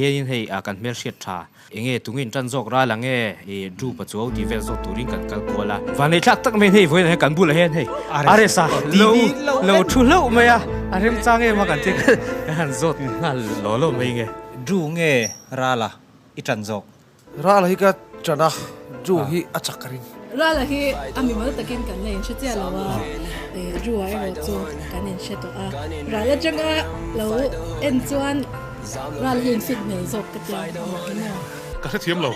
hianin hei kan hmelhriat tha enge tungin tan zawk ral ang e i Drew Pachuau tih vel zawk turin kan kal kual a. Vanlei thlak tak mai hei vawiin ah hian kan bulah hian hei RS a lo lo thu hlauh mai a, a remchang em a kan ti kan han zawt nghal law law mai nge. Drew nge Rala i tan zawk? Rala hi ka ṭan a, Drew hi a chak ka ring. Rala hi a mimal takin kan la inhre chiah lo a, Drew-a erawh chu kan inhre tawh a. Rala atanga lo en chuan Rala hi in fit hmel zawk ka tia mak em aw. Ka hrethiam lo,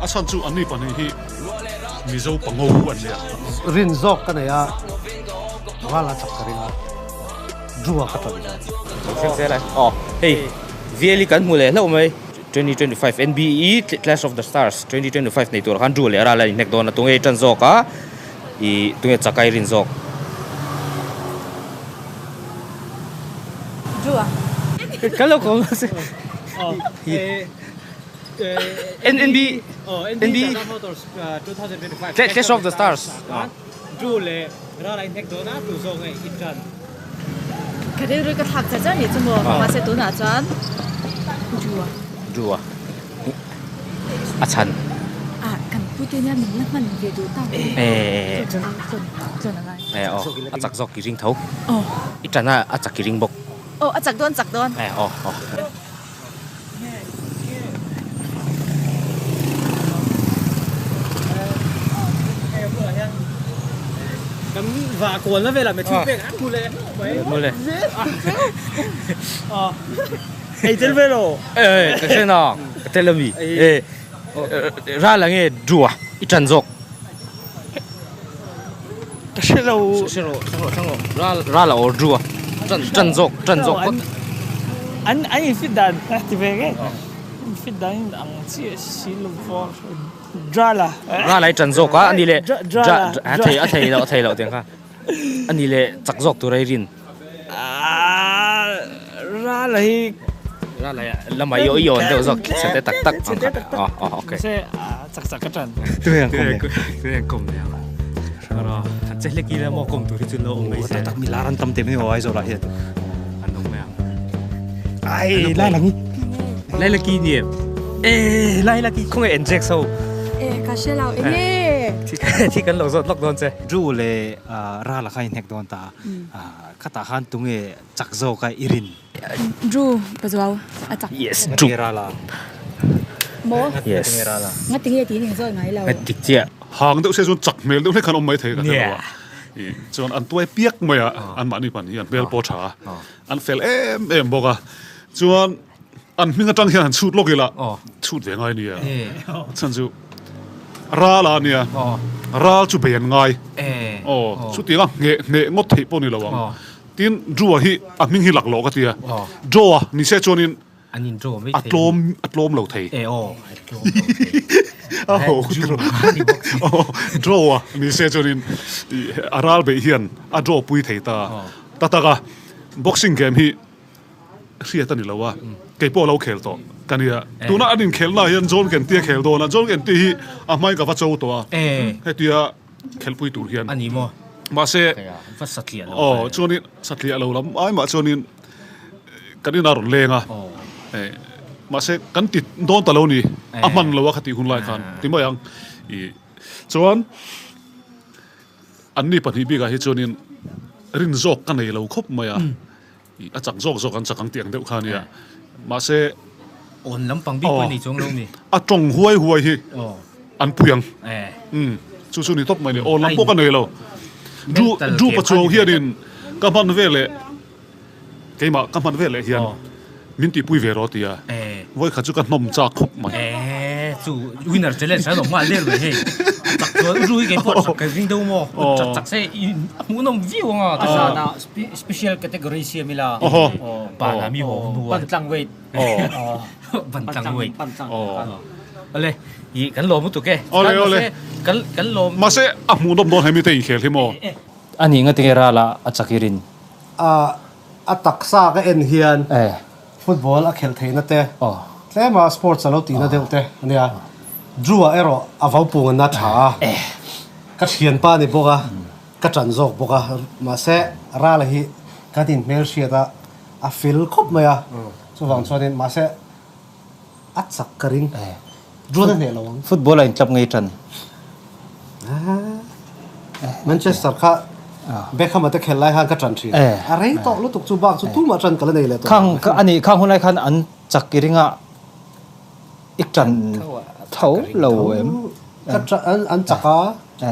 a chhan chu anni pahnih hi Mizo pango an nia. Rin zawk ka nei a, Rala chak ka ring a, Drew-a ka ṭan zawk. Thleng zel a, aw hei VL hi kan hmu leh hlauh mai. 2025 NBE Clash of the Stars 2025 nei turah khan Drew leh Ral a inhnek dawn a, tunge i ṭan zawk a, ih tunge chakai rin zawk? Drew a. Kan lo kawm se. NB NB Clash of the Stars. Drew leh Ral a inhnek dawn a, tu zawk nge i ṭan? Ka rilru ka thlak char char ni chu maw, mahse tunah chuan Drew a. Drew a. A chhan. Ah, kan pute nia min la hman ve duh tak mai. Eh. Chu chuan chuan chuan a ngai. Eh aw, a chak zawk i ring tho. Aw. I ṭan a, a chak i ring bawk. Aw, a chak dawn chak dawn. Eh aw aw. Kan vah kualna velah Matthew pek an hmu leh hlauh mai. Hmu leh. Ei tel ve lo. Eh ka hre na ka tel ami. Eh ral ange Drew a i tan zawk. Ka hre lo. Hre rawh, hre rawh, hre rawh. Ral, ral a awr Drew a. Ṭan, ṭan zawk, ṭan zawk phawt. An, an in fit dan a ti ve nge. In fit dan in ang chiah si lo vawr. Drala. Rala i ṭan zawk a, ani leh Dra, a thei, a thei loh, a thei loh tiang kha. Ani leh chak zawk tur a i rin. Rala hi. Rala hi lama i awn deuh zawk chhe te tak tak ang kha. Aw aw okay. Mahse chak chak ka ṭan. Tui ang kawm leh. Tui ang kawm leh ang. Ro han che hlek ila maw kawm tur hi chu lo awm mai se. Tak tak mi lar an tam te mai aw Aizawl ah hian. An awm mai ang. Ai lai lang hi. Lai laki ni em? Eh lai laki khawnge en Jack so. Eh ka hre lo enge. Thi kan lo zawt lawk dawn che. Drew leh Rala kha in hnek dawn ta. Khatah khan tunge chak zawk a i rin? Drew Pazuau a chak. Yes, Drew. Rala. Maw? Yes. Ngati nge tiin engzawi ngai lo. Dik chiah. Hang deuh se chuan chak hmel deuh hlek khan awm mai thei ka hre lo a. Chuan an tuai piak mai a, anmahni pan hi an hmel pawh tha a, an fel em em bawk a. Chuan an hming atang hian han chhut lawk ila, chhut ve ngai nia. Chhan chu ral a nia, ral chu bei an ngai. Aw, chutianga ngheh hneh ngawt theih pawh ni lo ang. Tin, Drew-a hi a hming hi laklawh ka ti a. Draw-a ni se chuanin a tlawm a tlawm lo thei. Draw-a ni se chuanin a ral beih hian a draw pui thei ta. Ta tak a, boxing game hi hriat a ni lo a, kei pawh a lo khel tawh ka nia. Tuna an inkhelhnaah hian John Kenty a khel dawn a, John Kenty hi a hmain ka va cho tawh a, hetia khelhpui tur hian. A ni maw? Mahse, Va satliah lo. Aw, chuanin satliah lo lam ai mah chuanin kan inah rawn leng a. Mahse, kan ti dawn ta lo ni. A hman lo a kha tih hun lai khan ti mai ang. I chuan anni pahnih bikah hi chuanin rin zawk ka nei lo khawp mai a. A chak zawk zawk an chak ang tih ang deuh kha a nia. Mahse, Awn lampang bik pawh i nei chuang lo mi? A tawng huai huai hi an pui ang. Umm, chu chu ni tawp mai ni. Awn lam pawh ka nei lo. Drew Drew Pachuau hianin ka hman veleh keimah ka hman veleh hian min tihpui ve rawh tia. Vawikhat chu ka hnawm chak khawp mai. Eee chu winner challenge an awm nghal der mai hei. Chak chuan u hi kei pawh chak ka ring deuh maw. Chak chak se i hmuhnawm viau ang a. A zanah special category siam ila. Ban ah mi haw hnu a. Pantlang weight. Pantlang weight. Awle i kan lawm lutuk e. Awle awle. Kan kan lawm. Mahse a hmuhnawm dawn hemi te inkhel hi maw. Ani ngatinge rala a chak i rin. A A taksa ka en hian football a khelh theihna te, tlema sports a lo tihna deuh te a nia. Drew-a erawh a vo pungan a tha a, ka thianpa a ni bawk a, ka ṭan zawk bawk a. Mahse, Rala hi kan inhmelhriat a, a fel khawp mai a, chuvang chuanin mahse. A chak ka ring. Druan a hneh lo ang. Football a in club ngei tan. Manchester kha Beckham a te khel lai khan ka tan thin. A rei tawh lutuk chu bak chu tumah tan ka la nei leh tawh. Khang ani khang hun lai khan an chak i ringa i tan tho lo em. Ka an chak a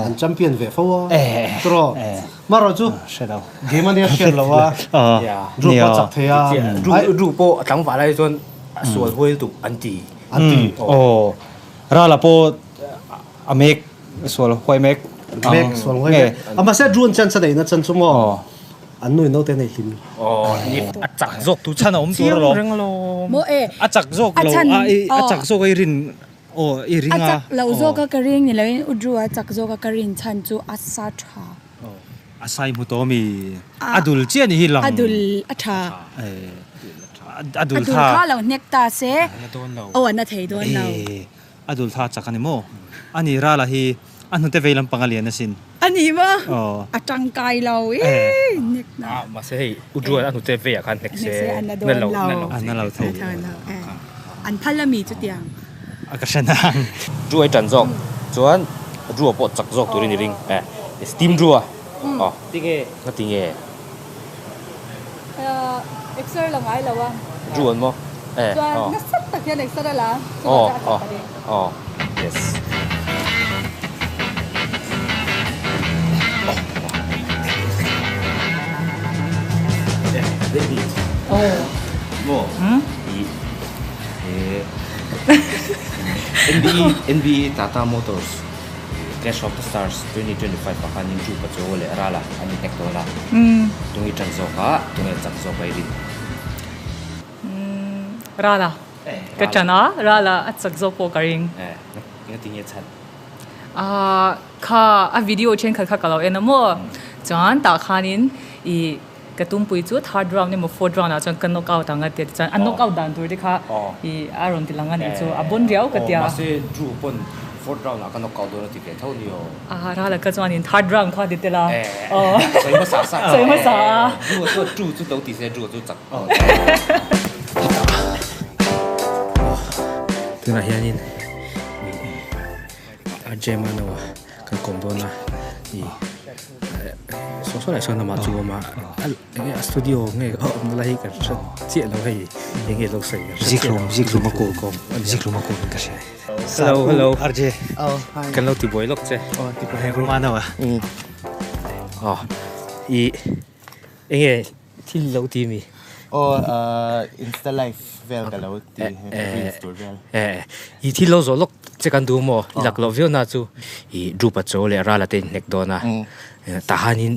an champion ve fo a tawh marawh chu game ania hriat lo a Drew pawh chak thei a. Drew pawh a tlangval lai chuan a sual huai lutuk an ti. An ti. Aw Rala pawh a mek sual huai mek. Mek sual huai mek. A mahse Drew an chance a neihna chan chu maw an nu in naute nei hlim. A chak zawk tu chhan a awm tur alawm. A chak zawk lo a chak zawk a i rin aw i ring a. A chak lo zawk a ka ring ni loin u Drew a chak zawk a ka rin chhan chu a sa tha. A sai hmu tawh ami? A dul chiah ni hi lang. A dul a tha. A dul tha. A dul kha lo hnek ta se. A na dawn lo. Aw a na thei dawn lo. A dul tha chak a ni maw? A ni Rala hi a hnute vei lampang a lian asin. A ni maw? A tangkai lo ii hnek na. Mahse hei U Druan a hnute veiah khan hnek se a na dawn lo. A na lo thei. An phal ami chutiang. A ka hre nang. Drew ai tan zawk chuan Drew pawh chak zawk turin i ring e Steam Drew a aw tinge nga tinge Exer la ngai lo a Drew an maw e chuan nasa tak hian exer a la chuvang chuan a chak ka ring aw yes Maw NBE Tata Motors Clash of the Stars 2025 ah khanin Drew Pachuau leh Rala an inhnek dawn a, tunge tan zawk a, tunge chak zawk a i rin? Rala ka tan a, Rala a chak zawk pawh ka ring. Engati nge chhan? Kha a video thenkhat kha ka lo en a maw, chuan tah khanin i Ka tumpui chu third round emaw fourth round ah chuan ka knock out ang a tia tichuan a knock out dan tur te kha i a rawn ti lang a nih chu a bawn riau ka tia. Aw mahse Drew pawn fourth round ah ka knock out dawn a ti ve tho ni aw. A ral ka chuan in third round kha ti tel a. Aw sawi hmasa sa. Sawi hmasa a. Drew chuan Drew chu lo ti se Drew chu chak. Tunah hianin Gemma kan kawm dawn a i. Saw saw lai sawn amah chu awm a enge a studio nge a awmna lai hi kan hre chiah lo hei enge lo sawi kan hre chiah lo Zikhlum a kawm Zikhlum a kawm in ka hria Hello hello RJ kan lo ti buai lawk che Romano a aw i enge thil lo ti mi aw insta live vel ka lo ti reels tur vel i thil lo zawh lawk che kan duh maw i lak loh viau na chu i Drupa chaw leh Rala te inhnek dawn a tah hianin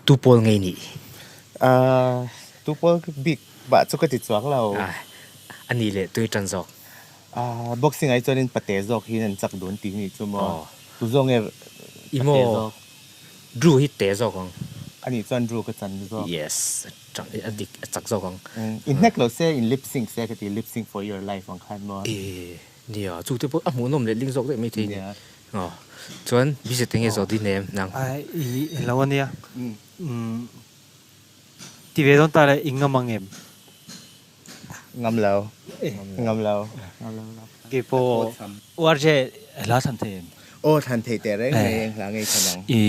tu pawl ngei nih tu pawl bik bah chu ka ti chuang lo a nih leh tui tan zawk boxing ah hi chuanin pate zawk hi an chak dun tih nih chu maw tu zawk nge pate zawk Drew hi te zawk ang. Anih chuan Drew ka chan zawk. Yes, a dik a chak zawk ang. In hnek lo se, in lip sync se ka ti, lip sync for your life ang khan maw. E, nia, chu te pawh a hmuhnawm leh ling zawk daih maithei ni. Aw, chuan busy te nge zawh din em nang? Ai, i lo ania. Ti ve dawn ta le, i ngam ang em? Ngam lo, ngam lo. Keipawh URJ hla thlan thei em? Aw thlan thei teh reng mai eng hla ngei thlan ang? I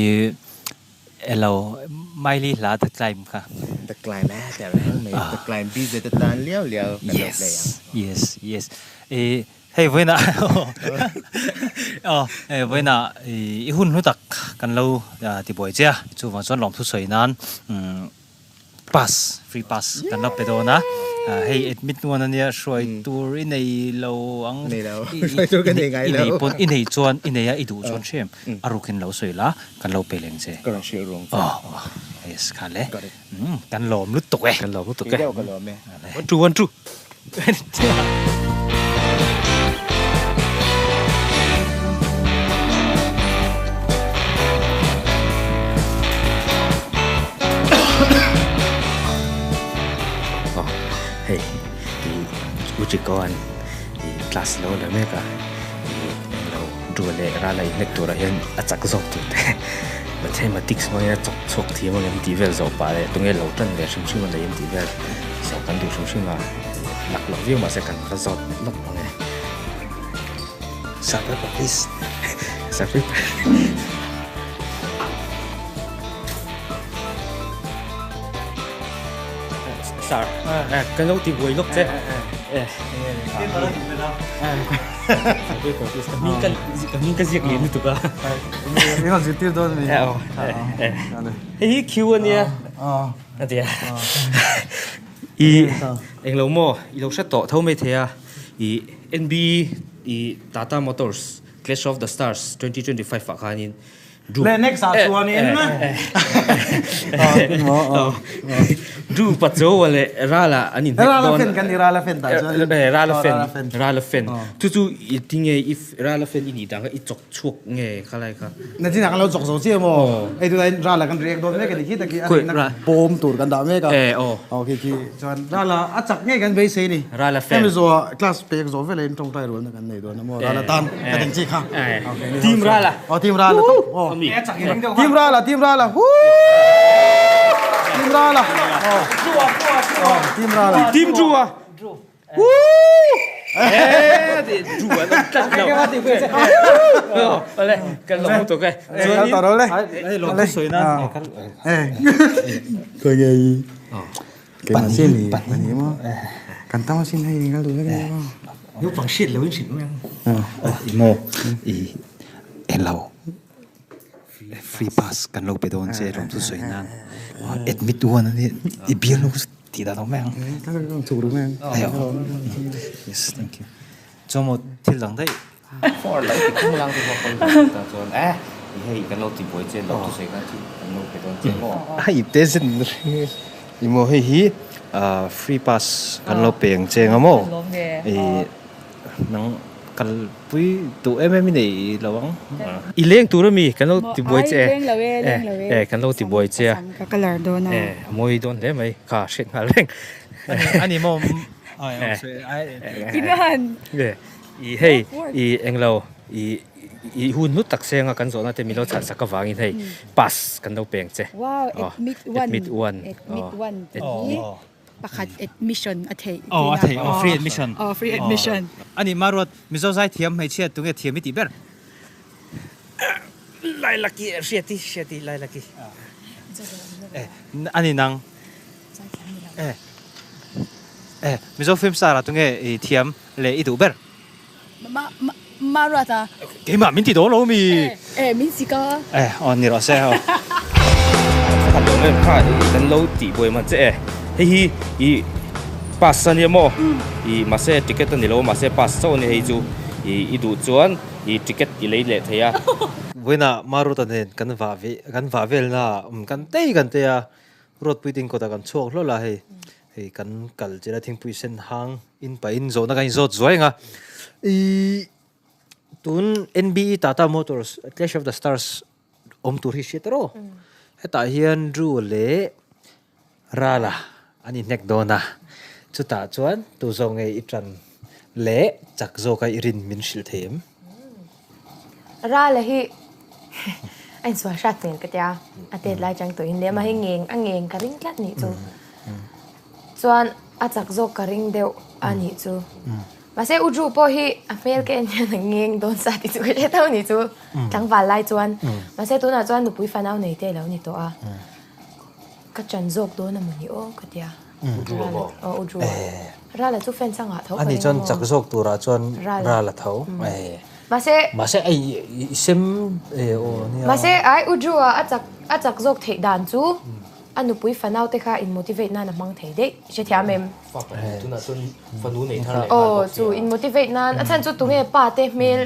elo Miley hla The Climb kha. The Climb a teh reng mai The Climb BZ atan liau liau kan lo play ang. Yes, yes. I hei vawiinah aw hei vawiinah i hun hlu tak kan lo tibuai che a, chuvang chuan lawmthu sawi nan Pass, free pass kan lo pe dawn a, hei admit nuan ania hruai tur i nei lo ang, Nei lo, hruai tur ka nei ngai lo. I nei pawn, i nei chuan, i nei a i duh chuan hrem, a rukin lo sawi la, kan lo pe leng che. Ka rawn hrilh rung che. Aw, aw, yes kha le, kan lawm lutuk e. Kan lawm lutuk e. Kei deuh ka lawm e. One two, one two. Hei i u Chiko an i class lo la mek a i englo dua leh rala inhnek turah hian a chak zawk tur te mathematics hmangin a chawk chhuak thiam ang em tih vel zawh pah leh tunge lo tan ve hrim hrim a nei em tih vel. Zawh kan duh hrim hrim a, lak loh viau mahse kan va zawt lawk ang e. Sir paper please. Sir paper. Sir, kan lo ti buai lawk che. Sir paper please. Ka hming ka ka hming ka ziak lian lutuk a. I rawn zirtir dawn a ni. Hei hi Q a nia. A ti a. I englo maw i lo hre tawh tho mai thei a. I NB i Tata Motors Clash of the Stars 2025 ah khanin Drew Le next ah chuanin Drew Pachoa leh Rala an inhnek dawn. Rala fan kan ni Rala fan tah chuan. Rala fan Rala fan. Chu chu i tinge i Rala fan i nih dan kha i chawk chhuak nge khalai kha. Nachin ah kan lo chawk zo chiah maw? Hei tunah hian Rala kan react dawn mek a ni khi tak hi a rehna bawm tur kan dah mek a. Aw khi khi chuan Rala a chak ngei kan beisei a ni. Rala fan. Hemi zawhah class pek zawh velah in tawngtai rualna kan nei dawn a maw Rala tan ka ding chi kha. Team Rala. Aw team Rala tawp. Aw team Rala team Rala huuuu team Rala. Aw team Rala. Team Drew-a. Free pass kan lo pe dawn che lawmthu sawi nan admit one a nia i bial lo tih dan awm mai ang. Yes thank you. Chuan maw thil dang daih. For lo ti khung lang te pawh kawl dawn ta chuan eh i hei kan lo ti buai che lawmthu sawi nan thil kan lo pe dawn che maw. A ip te zet i maw hei hi free pass kan lo pe ang che anga maw i Nang kalpui duh em em i nei lo ang. I leng tur ami kan lo ti buai che e. Leng lo e, leng lo e. E kan lo ti buai che a. Ka colour dawn a. E a mawi dawn hle mai kha hriat nghal reng. Ani maw Inan. E i hei i englo i i hun hlut tak senga kan zawhna te min lo chhan sak avangin hei pass kan lo peng che. Wow admit one. Admit one. Admit one tih hi. Pakhat admission a theih Oh, a theih. Oh, free admission. Oh, free admission. A nih Maruat, Mizo zai thiam hmeichhia tunge thiam i tih ber? Lailaki, Hriati, Hriati, Lailaki. Eh, a ni nang. Eh, eh, Mizo film star ah tunge i thiam leh i duh ber? Ma, ma, Maruat a. Keimah min ti dawn lo mi? Eh, eh, min si ka. Eh, aw ni rawh se aw. Khat lo em kha i kan lo tih buai man che e. Hei hi i pass a nia maw? I mahse ticket a ni lo mahse pass chauh a ni hei chu. I i duh chuan i ticket i lei leh thei a. Vawiinah Maruata nen kan vah ve kan vah velna ah kan tei kan tei a, Ruatpui tin kawtah kan chhuak hlawlh a hei. Hei kan kal chila thingpui sen hang in pahin zawhna kan inzawt zuai ang a. Ih tun NBE Tata Motors Clash of the Stars awm tur hi hriat rawh. Hetah hian Drew leh Rala an inhnek dawn a. Chutah chuan tu zawk nge i tan leh chak zawka i rin min hrilh thei em? Rala hi a insual hrat hmel ka tia, a tet lai chang tawhin leh amah hi ngeng a ngeng ka ring tlat nih chu. Chuan a chak zawk ka ring deuh a nih chu. Mahse U Drew pawh hi a hmel ka en hian a ngeng dawn sa tih chu ka hre tho nih chu tlangval lai chuan. Mahse tunah chuan nupui fanau nei te a lo ni tawh a, ka chan zawk dawn a maw ni aw ka tia. Aw U Drew a. Rala chu fans a ngah tho ka Ani ring chuan a maw? chak zawk turah chuan Rala. Rala tho. Mahse Mahse ai i sem e aw nia. Mahse ai U Drew a a chak a chak zawk theih dan chu a nupui fanau te kha in motivate nan a hmang thei daih. Hrethiam em? Fa pahnih tunah chuan fanu nei thar leh nghal Aw bawk chu sia. in motivate nan a chhan chu tunge pa te hmel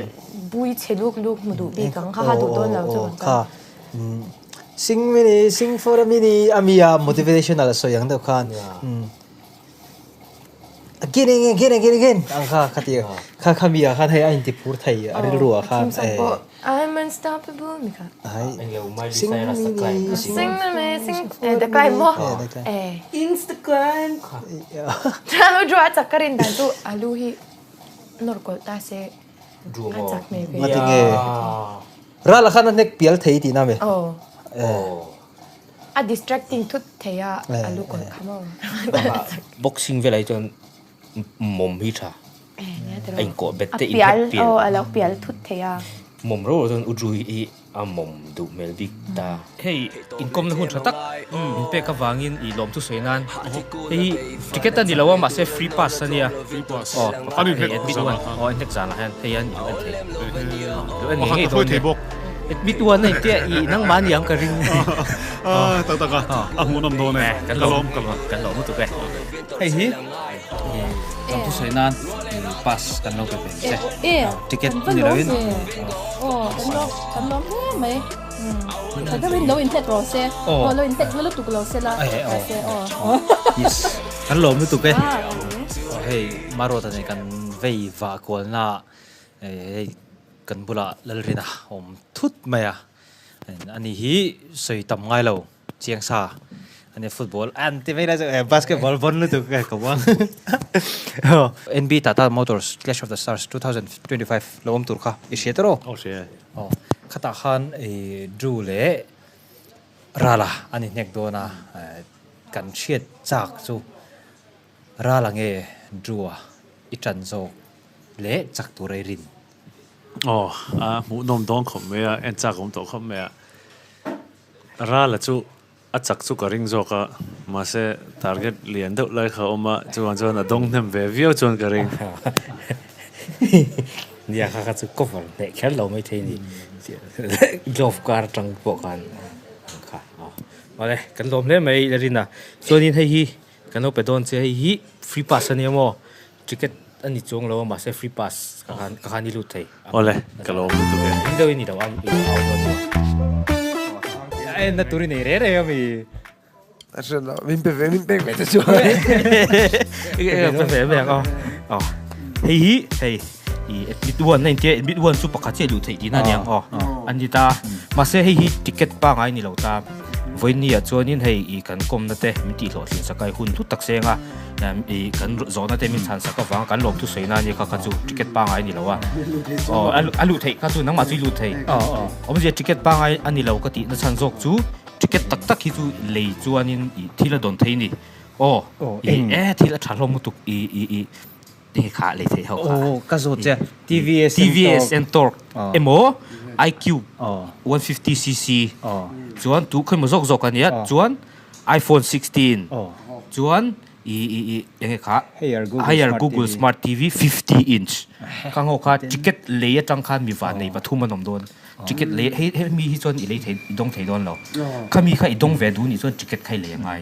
bui chhe luk luk hmu duh bik ang kha kha duh dawn lo chu ang Kha Sing mini sing for a mini a mi a motivational a sawi ang deuh khan again again again again ang kha kha ti kha kha mi ah khan hei a inti phur thei a rilru ah khan eh I'm unstoppable mi kha sing mini sing mini sing eh the climb mo eh insta climb chuan u draw a chak ka rin dan chu alu hi nawr kawlh ta se a chak hmel ve ngatinge Rala khan a hnek pial thei tihna a mi? Aw. A distracting thut thei a, a lu kawlh kha maw. Boxing velah hi chuan mawm hi tha. tiraw? A inkawh bet te A pial, inhek pial. aw a lo pial thut thei a. Mawm ro ro chuan U Drew hi a mawm duh hmel bik ta. Hei inkawmna hun tha tak min pek avangin i lawmthu sawi nan hei hi ticket a ni lo a mahse free pass a nia. Free pass. Aw An hei inhek admit zan one ah khan. aw inhek zan ah hian hei an en thei. Lo en ngei Pakhat ngei ka hruai dawn thei nia. bawk. Admit one a intia i nangmah aniang ka ring. Ah tak tak a a hmuhnawm dawn e. Kan Ka lawm ka lawm. Kan lawm lutuk e. Hei hi lawmthu sawi nan pass kan lo pe ve che. Ticket ni lo in. Aw kan lawm kan lawm hle mai. Tha deuhin lo inhlet rawh se. Aw lo inhlet hma lutuk lo se la. Aw. Yes kan lawm lutuk e. Hei Maruata nen kan vei vah kualna hei kan bulah Lalrina awm thut mai a. Ani hi sawi tam ngai lo. Chiang sa ania football an ti mai lai chu basketball vawn lutuk ka buang. NB Tata Motors Clash of the Stars 2025 lo awm tur kha i hria tawh Aw hria e. Aw khatah khan i Drew leh Rala an inhnek dawn a kan hriat chak chu Rala nge Drew a i tan zawk leh chak tur a i rin. Aw a hmuhnawm dawn khawp mai a en chak awm tawh khawp mai a. Rala chu a chak chu ka ring zawk a, mahse target lian deuh lai kha a awm a, chuvang chuan a dawng hnem ve viau chuan ka ring. Nia kha kha chu cover hneh kher lo mai thei ni, glove kar atang pawh khan kha awle kan lawm hle mai Larina chuanin hei hi kan lo pe dawn che hei hi free pass ania maw Ticket a ni chuang lo a mahse free pass ka khan ka khan i lut thei. Awle ka lo awm lutuk e. Ring deuh i ni lo a i au dawn maw. A en na tur i nei reh reh a mi. A hre lo min pe ve min pek ve te chu. Pe ve ve ang aw. Hei hi hei i admit one a intia admit one chu pakhat chiah luh theih tihna a ni ang aw. A ni ta mahse hei hi ticket pangngai ni lo ta. Vawinia chuanin hei i kan kawmna te min tihhlawhtlin sak a i hun hlut tak seng a. I kan zawhna te min chhan sak avanga kan lawmthu sawi na ania kha kha chu ticket pangai a ni lo a aw a luh theih kha chu nangmah chu i lut thei awmzia ticket pangai a ni lo ka tih na chhan zawk chu ticket tak tak hi chu lei chuanin i thil a dawn thei a ni aw i e thil a tha hlawm lutuk i i i enge kha lei theih ho kha aw ka zawt che TVS TVS Ntorq emaw iCube 150cc chuan tu khawimaw zawk zawk a nia chuan iPhone 16 chuan i i i enge kha Haier Google Smart TV 50 inch khang ho kha ticket lei atang khan mi van nei pathum an awm dawn ticket lei hei hemi hi chuan i lei thei i dawng thei dawn lo khami kha i dawng ve duh nih chuan ticket kha i lei a ngai.